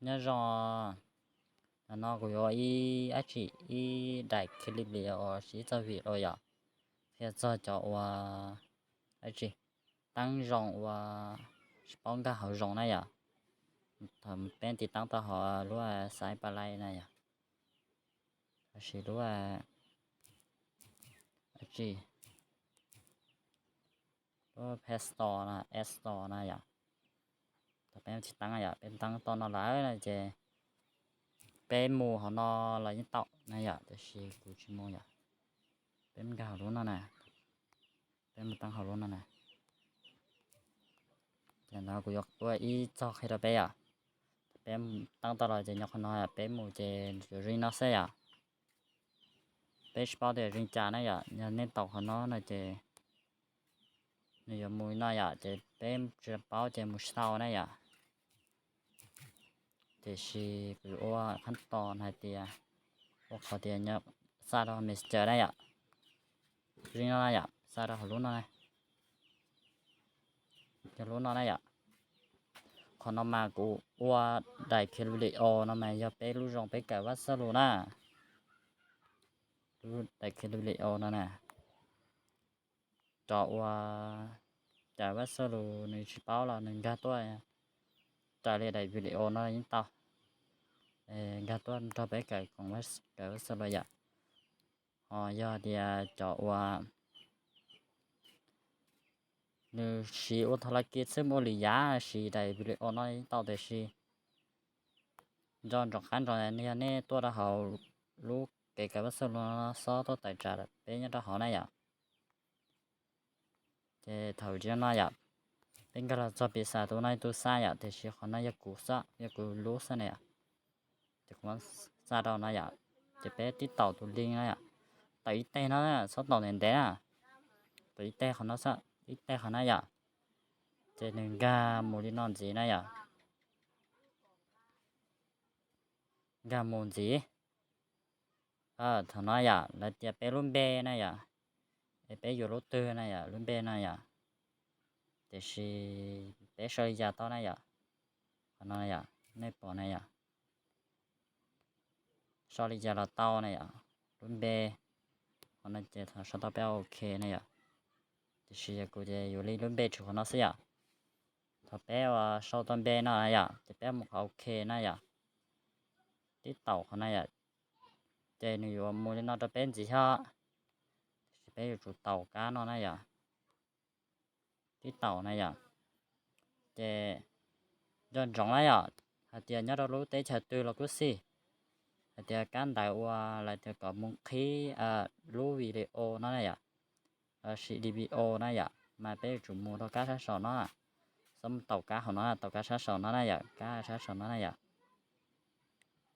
Nyob zoo, nim no kuv yuav ua ib dab tsi, ib daim clip los sis ib txoj video yom, qhia txog cov uas dab tsi, teeb zoo uas tsis paub nkag hauv Zoom na yom. Thaum peb tiv teeb tau hauv lub xaiv pa lai na yom, los sis lub dab tsi, lub Play Store na, App Store na yom. Thaum peb tiv teeb yom, peb teeb tau no lawm na ces peb mus hauv no los yeej tau na yom, tiam sis kuv tsis mus yom. Peb mus nkag hauv lub no na, peb mus teeb hauv lub no na. Ces ntawd kuv yuav ua ib txoj qhia rau peb yom. Peb teeb tau los ces nyob qhov no, peb mus ces yuav zoo li no xwb yom. Peb tsis paub tias zoo li cas na yom, yog nej taus qhov no no ces nws yuav mus li no yom, ces peb tsis paub ces mus tsis tau na yom. Tiam sis kuv ua qhab tos hais tias, ua qhov tias nyob xa rau Messenger na yom, zoo li no na yom, xa rau hauv lub no na, yog lub no na yom. Qhov no mas kuv ua daim clip video no mas yog peb lub Zoom peb kawm Vaj Xab Lus na, lub daim clip video no na. Rau uas cov Vaj Xab Lus nws tsis paub los nws nkag tuaj raws li daim video no yeej tau, nkag tuaj nrog peb kawm koom, kawm Vaj Xab Lus yom. Ho yog tias cov uas nws siv ua thov la kis xwb, ua lwm yam siv daim video no yeej tau, tiam sis nco ntsoov qab ntsoov yog nej tuaj rau hauv lub kev kawm Vaj Xab Lus no xob tuaj tawm tsam peb nyob rau hauv na yom. Ces thaum tsis no yom, peb nkag los txog piv xam tus no tus xa yom, tiam sis qhov no yog kuv xwb, yog kuv lub xwb na yom. Ces kuv muab xa rau no yom, ces peb tib taum tus link no yom, taum ib teg no, txhob taum ntev ntev na, taum ib teg qhov no xwb, ib teg qhov na yom. Ces nws nkag mus li no ntxiv na yom, nkag mus ntxiv. Thaum no yom, lawv tias peb lub npe na yom, es peb yuav lub twg na yom, lub npe na yom. Tiam sis peb sau li cas tau na yom, qhov no yom, nej pom na yom, sau li cas los tau na yom, lub npe. Qhov no ces thaum sau tau peb ok na yom, tiam sis yog kuv ces yuav li lub npe tshwm qhov no xwb yom. Thaum peb uas sau tau npe no na yom, ces peb mus qhov ok na yom, tib taum qhov na yom, ces nws yuav mus li no rau peb ntxiv thiab, tiam sis peb yuav tsum taum kab no na yom, tib taum na yom. Ces nco ntsoov na yom, hais tias nyob rau lub teb chaws twg los kuj xij, hais tias kab ntawv uas lawv tias kom mus qhib lub video no na yom, los sis video na yom, mas peb yuav tsum mus rau kab sab saum no, xob mus taum kab hauv no, taum kab sab saum no na yom, kab sab saum no na yom.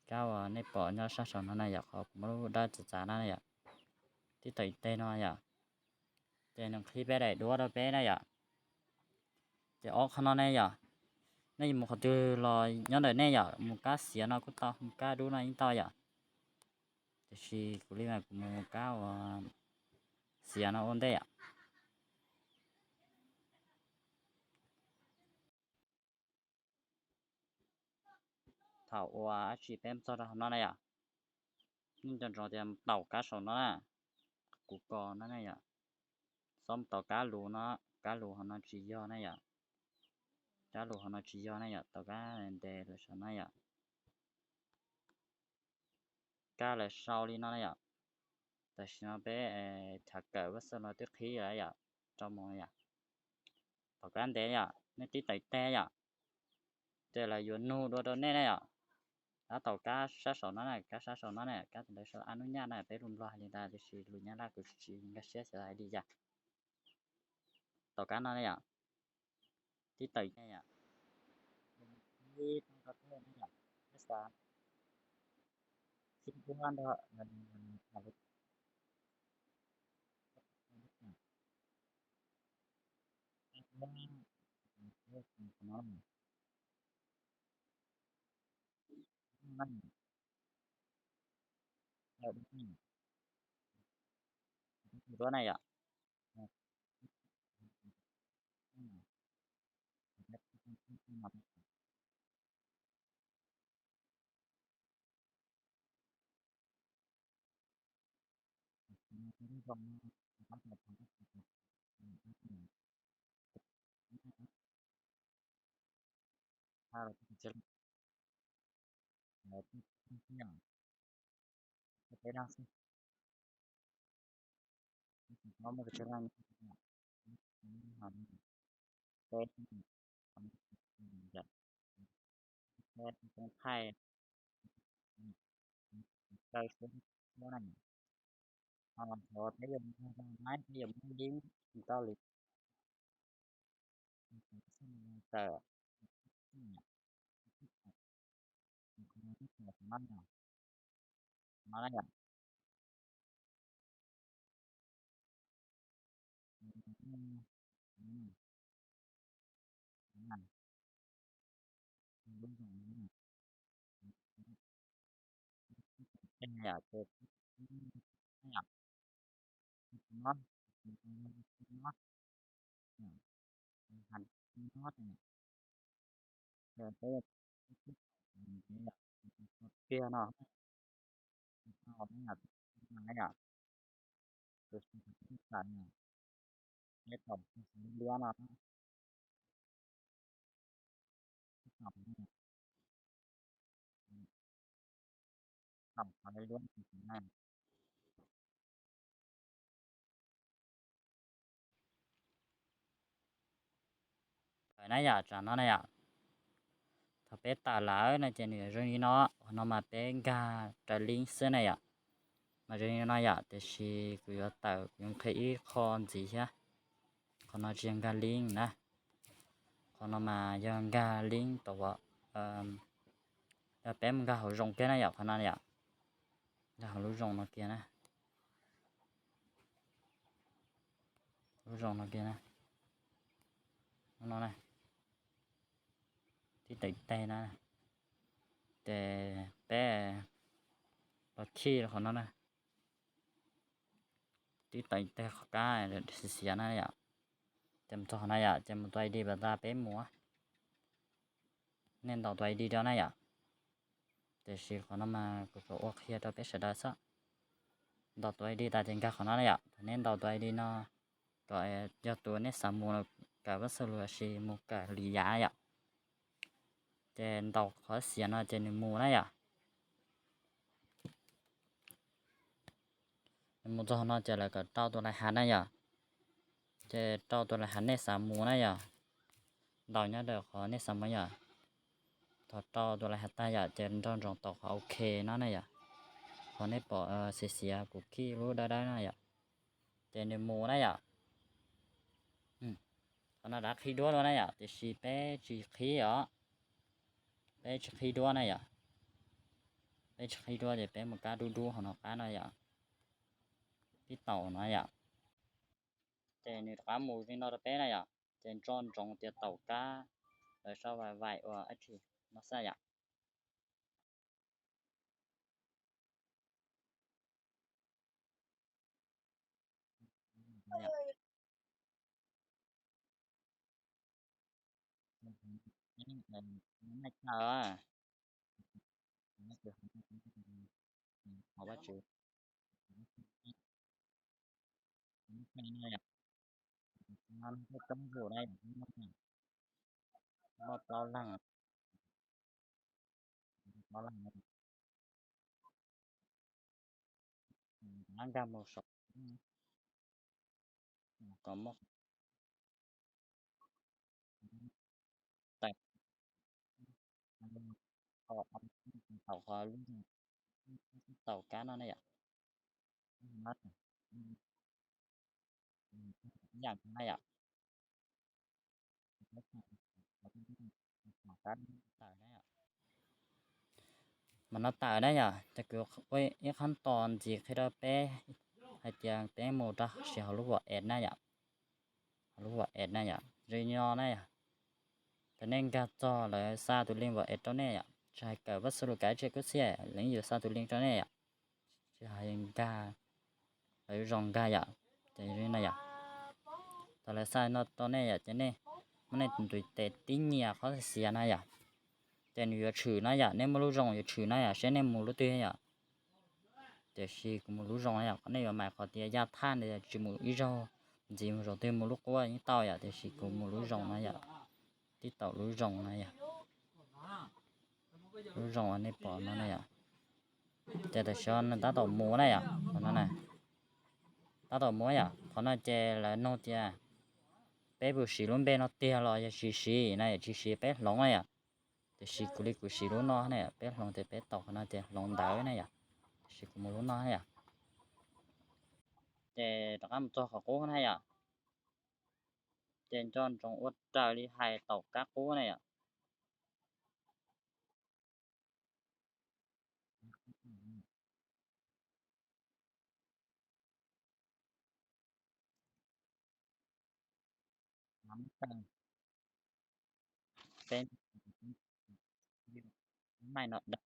Kab uas nej pom nyob sab saum no na yom, qhov kuv muab lub dawb txav txav no na yom, tib taum ib teg no yom, ces nws qhib peb daim duab rau peb na yom. Ces ob qho no ne yom, nej yuav mus qhov twg los nyob ntawm nej yom, mus kab xiav no kuj tau, mus kab dub no yeej tau yom. Tiam sis kuv li mas kuv mus kab uas xiav no ua ntej yom. Thaum uas dab tsi peb txog rau hauv no na yom, nej nco ntsoov tias taum kab saum no na, kuv kos no na yom, xob taum kab lus no, kab lus hauv no tsis yog na yom, kab lus hauv no tsis yog na yom, taum kab ntev lawm saum no yom. Kab lawv sau li no na yom. Tam sim no peb chav kawm Word no twb qhib lawm yom, rau mus yom. Taum kab ntev yom, nej tib taum teg yom, ces lawv yuav nug dua rau nej na yom. Tab taum kab sab saum no na, kab sab saum no na, kab ntawd sau a nub nyaj na, peb lus Nplog hais li ntawd tiam sis lus Nyab Laj kuv tsis nkag siab xyov hais li cas. Taum kab no na yom, tib taum yom, duab na yom. Thaij kaw xwb na. Qhov peb yuav muaj, peb yuav muaj link tau li tawm no na yom. Tiag no, yom, tus liab no, na yom, tsam no na yom. Thaum peb tawm lawm no ces nws yuav zoo li no, qhov no mas peb nkag raws link xwb na yom. Mas zoo li no yom, tiam sis kuv yuav tawm, kuv yuav qhia ib qho ntxiv thiab. Qhov no tsis yog nkag link na, qhov no mas yog nkag link tau, yog peb mus nkag hauv Zoom kiag na yom, qhov no yom. Nkag hauv lub Zoom no kiag na, lub Zoom no kiag na, no na, tib tawm teg na, ces peb los khij qhov no na, tib tawm teg qhov kab xiav xiav na yom. Ces mus txog qhov no yom, ces mus tus ID pas tas peb mus, nej ntaus tus ID rau na yom. Tiam sis qhov no mas kuv tsuas ua qhia rau peb sawv daws xwb. Ntaus tus ID tas ces nkag qhov no na yom. Thaum nej ntaus tus ID no, kom yog tus nej xav mus, kawm Vaj Xab Lus los sis mus kawm Lis Yas yom. Ces ntaus qhov xiav no ces nws mus na yom. Nws mus txog no ces lawv kom rau tus lais has na yom. Ces rau tus lais has nej xav mus na yom. Ntaus nyob rau qhov nej xav mus yom. Thaum rau tus lais has tag yom, ces nco ntsoov tau qhov OK no na yom. Qhov nej pom xiav xiav kuv khij lub dawb dawb na yom. Ces nws mus na yom. Qhov no rov qhib duab dua na yom, tiam sis peb tsis qhib os. Peb tsis qhib duab na yom. Peb tsis qhib duab ces peb mus kab dub dub hauv no qab no yom. Pib taus no yom. Ces nws rov qab mus li no rau peb na yom. Ces nco ntsoov tias taus kab lawv sau vai vai ua dab tsi no xwb yom. Qhov Vajtswv, coob zus na, muaj plaub leeg, plaub leeg, nkag mus saum kom muaj tawm, tau qhov lub, tau kab no na yom. Yam na yom. Mas no tawm na yom, ces kuv ua ib qhab tos ntxiv qhia rau peb hais tias peb mus rau siv hauv lub Word Ads na yom. Hauv lub Word Ads na yom, zoo li no na yom. Ces nej nkag txog lawv xa tus link Word Ads rau nej yom, tsis hais kawm Vaj Xab Lus kav tsij kuj xij, lawv yeej yuav xa tus link rau nej yom. Tsis hais nkag, lawv yuav zoo nkag yom. Ces zoo li no yom, thaum lawv xa no rau nej yom, ces nej muab nej tus ntiv tes tib nyiam qhov xiav na yom, ces nws yuav tshwm na yom, nej muaj lub Zoom yuav tshwm na yom, seb nej mus lub twg yom. Tiam sis kuv mus lub Zoom no yom, qhov nej yuav mais qhov tias yaj thaj ntawd tsis mus ib zaug, ntxiv mus zaum twg mus lub qub yeej tau yom, tiam sis kuv mus lub Zoom no yom, tib taum lub Zoom no yom, lub Zoom uas nej pom no na yom. Ces tam sim no tab tom mus na yom, qhov no na, tab tom mus yom, qhov no ces lawv nug tias peb puas siv lub npe no tiag los yog tsis siv na yom, tsis siv peb hloov na yom. Tiam sis kuv li kuv siv lub no na yom, peb hloov ces peb taum qhov no ces hloov ntawv na yom, tiam sis kuv mus lub no na yom. Ces rov qab mus txog qhov qub na yom, ces nco ntsoov ua raws li hais taum kab qub na yom. Peb mai no da,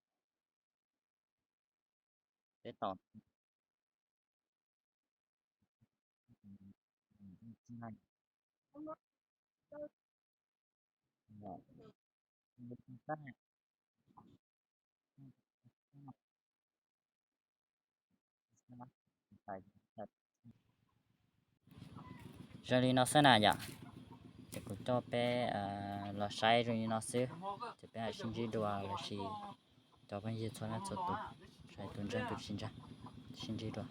peb taum. Zoo li no xwb na yom, ces kuv coj peb los saib zoo li no xwb, ces peb hais sib ntsib dua lossis cov phooj ywg txhua leej txhua tus, saib tus ntseeg tus tsis ntseeg, sib ntsib dua.